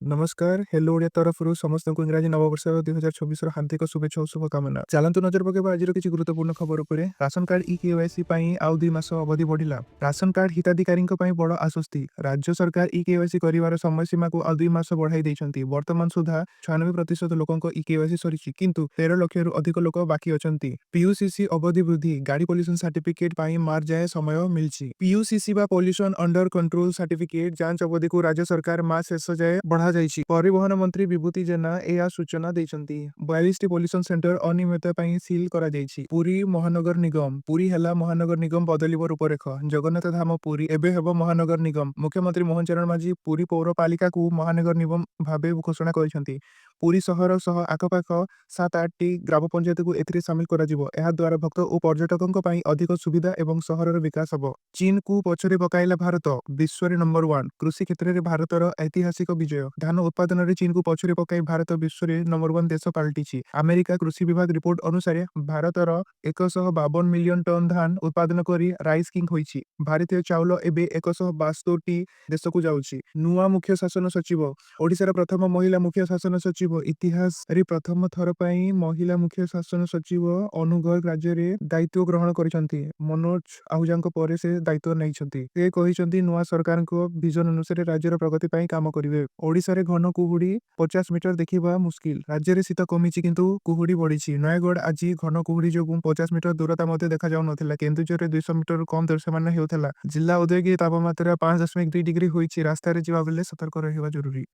ନମସ୍କାର, ହେଲୋ ଓଡ଼ିଆ ତରଫରୁ ସମସ୍ତଙ୍କୁ ଇଂରାଜୀ ନବବର୍ଷ 2026ର ହାର୍ଦ୍ଦିକ ଶୁଭେଚ୍ଛା ଓ ଶୁଭକାମନା। ଚାଲନ୍ତୁ ନଜର ପକାଇବା ଆଜିର କିଛି ଗୁରୁତ୍ୱପୂର୍ଣ୍ଣ ଖବର ଉପରେ। ରାସନ କାର୍ଡ ଇ କେୱାଇସି ପାଇଁ ଆଉ 2 ମାସ ଅବଧି ବଢିଲା। ରାସନ କାର୍ଡ ହିତାଧିକାରୀଙ୍କ ପାଇଁ ବଡ଼ ଆଶ୍ୱସ୍ତି। ରାଜ୍ୟ ସରକାର ଇ କେୱାଇସି କରିବାର ସମୟ ସୀମାକୁ ଆଉ 2 ମାସ ବଢାଇ ଦେଇଛନ୍ତି। ବର୍ତ୍ତମାନ ସୁଦ୍ଧା 96% ଲୋକଙ୍କ ଇ କେୱାଇସି ସରିଛି, କିନ୍ତୁ 13 ଲକ୍ଷରୁ ଅଧିକ ଲୋକ ବାକି ଅଛନ୍ତି। ପିୟୁସିସି ଅବଧି ବୃଦ୍ଧି, ଗାଡି ପଲ୍ୟୁସନ ସାର୍ଟିଫିକେଟ ପାଇଁ ମାର୍ଚ୍ଚ ଯାଏଁ ସମୟ ମିଳିଛି। ପିୟୁସିସି ବା ପଲ୍ୟୁସନ ଅଣ୍ଡର କଣ୍ଟ୍ରୋଲ ସାର୍ଟିଫିକେଟ ଯାଞ୍ଚ ଅବଧିକୁ ରାଜ୍ୟ ସରକାର ମାର୍ଚ୍ଚ ଶେଷ ଯାଏ ବଢ଼ାଯାଇଛି। ପରିବହନ ମନ୍ତ୍ରୀ ବିଭୂତି ଜେନା ଏହା ସୂଚନା ଦେଇଛନ୍ତି। 42ଟି ପଲ୍ୟୁସନ ସେଣ୍ଟର ଅନିୟମିତତା ପାଇଁ ସିଲ୍ କରାଯାଇଛି। ପୁରୀ ମହାନଗର ନିଗମ। ପୁରୀ ହେଲା ମହାନଗର ନିଗମ, ବଦଳିବ ରୂପରେଖ। ଜଗନ୍ନାଥ ଧାମ ପୁରୀ ଏବେ ହେବ ମହାନଗର ନିଗମ। ମୁଖ୍ୟମନ୍ତ୍ରୀ ମୋହନ ଚରଣ ମାଝୀ ପୁରୀ ପୌରପାଳିକାକୁ ମହାନଗର ନିଗମ ଭାବେ ଘୋଷଣା କରିଛନ୍ତି। ପୁରୀ ସହର ସହ ଆଖପାଖ ସାତ ଆଠଟି ଗ୍ରାମ ପଞ୍ଚାୟତକୁ ଏଥିରେ ସାମିଲ କରାଯିବ। ଏହାଦ୍ୱାରା ଭକ୍ତ ଓ ପର୍ଯ୍ୟଟକଙ୍କ ପାଇଁ ଅଧିକ ସୁବିଧା ଏବଂ ସହରର ବିକାଶ ହେବ। ଚୀନକୁ ପଛରେ ପକାଇଲା ଭାରତ, ବିଶ୍ୱରେ ନମ୍ବର ୱାନ୍। କୃଷି କ୍ଷେତ୍ରରେ ଭାରତର ଐତିହାସିକ ବିଜୟ। ଧାନ ଉତ୍ପାଦନରେ ଚୀନକୁ ପଛରେ ପକାଇ ଭାରତ ବିଶ୍ୱରେ ନମ୍ବର ୱାନ୍ ଦେଶ ପାଲଟିଛି। ଆମେରିକା କୃଷି ବିଭାଗ ରିପୋର୍ଟ ଅନୁସାରେ ଭାରତର 152 ମିଲିୟନ ଟନ୍ ଧାନ ଉତ୍ପାଦନ କରି ରାଇସ୍ କିଙ୍ଗ ହୋଇଛି। ଭାରତୀୟ ଚାଉଳ ଏବେ 172ଟି ଦେଶକୁ ଯାଉଛି। ନୂଆ ମୁଖ୍ୟ ଶାସନ ସଚିବ। ଓଡ଼ିଶାର ପ୍ରଥମ ମହିଳା ମୁଖ୍ୟ ଶାସନ ସଚିବ। ଇତିହାସରେ ପ୍ରଥମ ଥର ପାଇଁ ମହିଳା ମୁଖ୍ୟ ଶାସନ ସଚିବ ଅନୁ ଗର୍ଗ ରାଜ୍ୟରେ ଦାୟିତ୍ୱ ଗ୍ରହଣ କରିଛନ୍ତି। ମନୋଜ ଆହୁଜାଙ୍କ ପରେ ସେ ଦାୟିତ୍ୱ ନେଇଛନ୍ତି। ସେ କହିଛନ୍ତି, ନୂଆ ସରକାରଙ୍କ ଭିଜନ ଅନୁସାରେ ରାଜ୍ୟର ପ୍ରଗତି ପାଇଁ କାମ କରିବେ। ଓଡ଼ିଶାରେ ଘନ କୁହୁଡ଼ି, 50 ମିଟର ଦେଖିବା ମୁସ୍କିଲ। ରାଜ୍ୟରେ ଶୀତ କମିଛି, କିନ୍ତୁ କୁହୁଡ଼ି ବଢିଛି। ନୟାଗଡ଼ ଆଜି ଘନ କୁହୁଡ଼ି ଯୋଗୁଁ 50 ମିଟର ଦୂରତା ମଧ୍ୟ ଦେଖାଯାଉନଥିଲା। କେନ୍ଦୁଝରରେ 200 ମିଟରରୁ କମ୍ ଦୃଶ୍ୟମାନ ହେଉଥିଲା। ଜିଲ୍ଲା ଉଦୟଗିରି ତାପମାତ୍ରା 5.2 ଡିଗ୍ରୀ ହୋଇଛି। ରାସ୍ତାରେ ଯିବା ବେଳେ ସତର୍କ ରହିବା ଜରୁରୀ।